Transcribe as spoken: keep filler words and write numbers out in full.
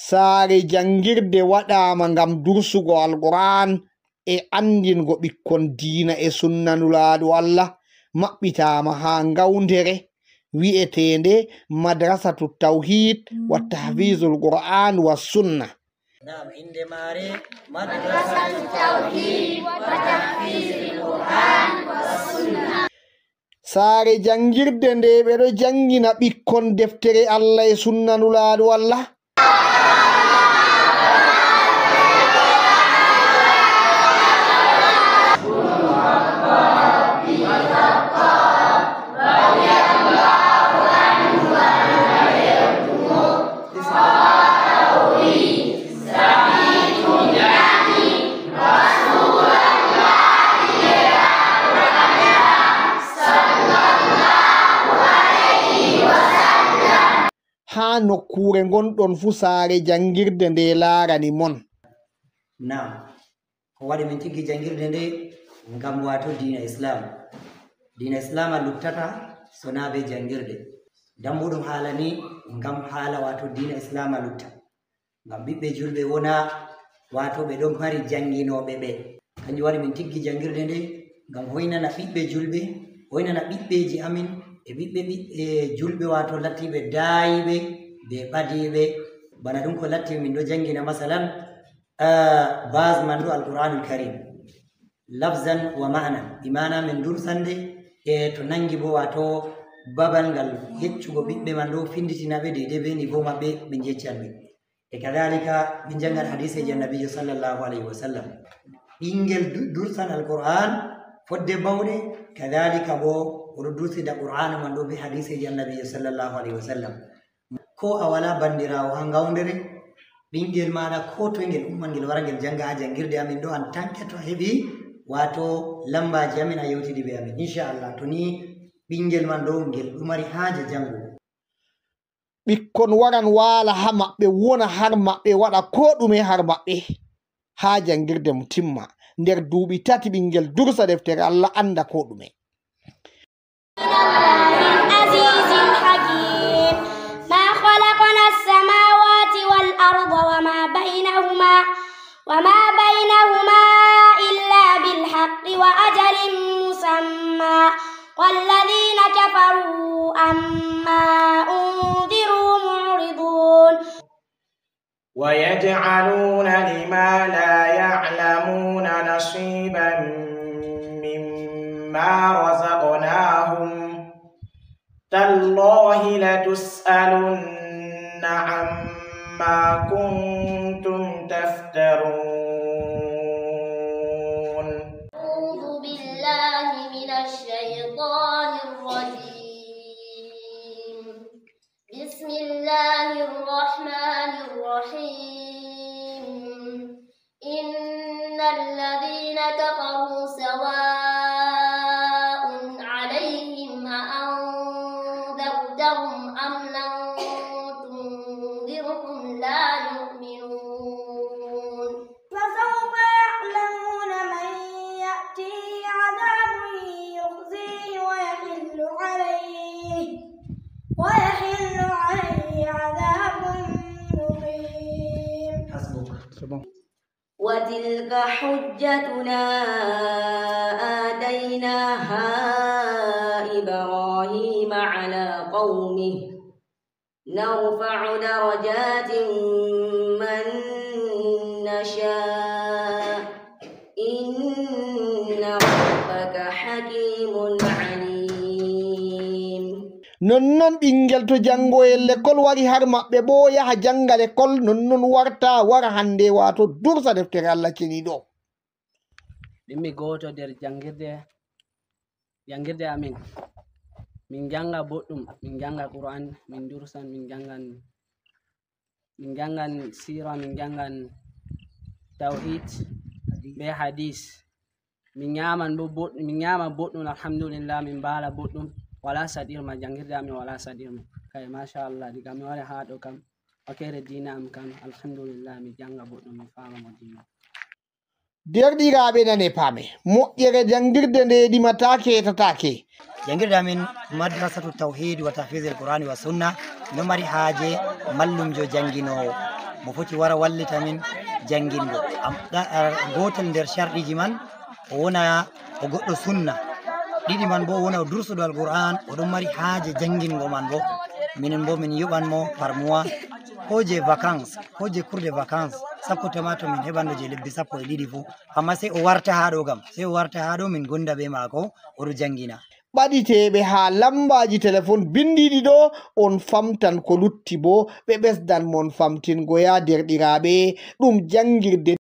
Saare janngirde waɗaama ngam dursugo Alqur'aan e anndingo ɓikkon diina e sunna Nulaaɗo Allah, maɓɓitaama haa ngawndere wi'eteende Madrasatu Tawhiid wa Tahfiizul Qur'aan wa Sunna. Naam, innde maare Madrasatu Tawhiid wa Tahfiizul Qur'aan wa Sunna. Saare janngirde nde ɓe ɗo janngina ɓikkon deftere Allah e sunna Nulaaɗo Allah. Haa nokkuure ngonɗon fuu, saare janngirde nde laarani mon. Naam. Ko waɗi min tiggi janngirde nde? Ngam waato diina Islaam. Diina Islaam a luttata so naa bee janngirde. Dambuɗum haala ni ngam haala waato diina Islaam a lutta. Ngam ɓiɓɓe juulɓe wona, waato ɓe ɗon mari jannginooɓe ɓe. Kanjum waɗi min tiggi janngirde nde ngam hoynana ɓiɓɓe juulɓe, hoynana ɓiɓɓeeji amin e ɓiɓɓe ɓiɓɓe juulɓe, waato lattiiɓe daayiiɓe bee ɓadiiɓe. Bana ɗum ko latti min ɗo janngina masalan, eh, base man ɗo Alqur'aanul Karim, lafzan wa ma'nan, bi maana min dursande, e to nangi bo, waato babal ngal yeccugo ɓiɓɓe man ɗo, finditina ɓe deydey be niveau maɓɓe, min yeccan ɓe. E kadhalika, min janngan hadiseeji Annabiijo sallallahu alayhi wa sallam. Ɓinngel du-, dursan Alqur'aan fodde bawɗe, kadhalika bo o ɗo dursida Qur'aanu man ɗo be hadiseeji Annabiijo sallallahu alayhi wa sallam. Ko a walaa banndiraawo haa ngawndere, ɓinngel maaɗa ko toy ngel umman, ngel wara ngel jannga haa janngirde amin ɗo, en tant que to a heɓi, waato, lammbaaji amin, a yewtidi bee amin. Insha Allah, to ni ɓinngel man ɗo, ngel ɗo mari haaje janngugo. Ɓikkon waran waala haa maɓɓe, wona har maɓɓe, waɗa koo ɗume har maɓɓe, haa janngirde mum timma. Nder duuɓi tati, ɓinngel dursa deftere Allah, annda koo ɗume. عزيز حكيم. ما خلقنا السماوات والأرض وما بينهما، وما بينهما إلا بالحق وأجل مسمى، والذين كفروا عما أنذروا معرضون. ويجعلون لما لا يعلمون نصيبا مما رزقناهم، تالله لتسألن عما كنتم تفترون. أعوذ بالله من الشيطان الرجيم. بسم الله الرحمن الرحيم. إن الذين كفروا سواء عليهم أأنذرتهم أم لم تنذرهم لا يؤمنون. فسوف يعلمون من يأتيه عذاب يخزيه ويحل عليه، ويحل عليه عذاب مقيم. حسبك. C'est bon. وتلك حجتنا آتيناها إبراهيم على قومه نرفع درجات من نشاء، إن ربك حكيم عليم. Nonnon ɓinngel, to janngoyel lekkol wari har maɓɓe boo yaha jannga lekkol, nonnon warta, wara hannde, waato dursa deftere Allah ceniiɗo. Min mi gooto nder janngirde, janngirde amin. Min njannga boɗɗum, min njannga Qur'an, min dursan, min njanngan, min njanngan siira, min njanngan tawhid bee hadis. Min nyaaman bo boɗ-, min nyaama boɗɗum, alhamdulillah, min mbaala boɗɗum. Walaa saɗirma, janngirde amin walaa saɗirma. Kay, machallah, diga mi wari haa ɗo kam, wakeere diina am kam, alhamdulillah, mi jannga boɗɗum, mi faama mo diina. Deerɗiraaɓe, nane paame. Moƴƴere janngirde nde dimataake, etataake. Janngirde amin Madrasatu Tawhid wa Tahfiz al Qur'ani wa Sunna no mari haaje mallumjo jannginoowo. mo foti wara wallita min janngingo. Am-, ɗa-, a-, gootel nder sharɗiiji man, o wona o goɗɗo sunna. Ɗiɗi man boo, o wona o dursuɗo Alqur'aan, o ɗon mari haaje janngingo man boo. Minin boo min yoɓan mo par mois, koo je vacances, koo je cours de vacances, sakko tama to min heɓanno je lebbi sappo e ɗiɗi fuu. Ammaa sey o warta haa ɗo kam, sey o warta haa ɗo min gonda bee maako, o ɗo janngina. Ɓaditeeɓe haa lammbaaji telefon binndiiɗi ɗo, on famtan ko lutti boo, ɓe ɓesdan mon famtingo, yaa deerɗiraaɓe. Ɗum janngirde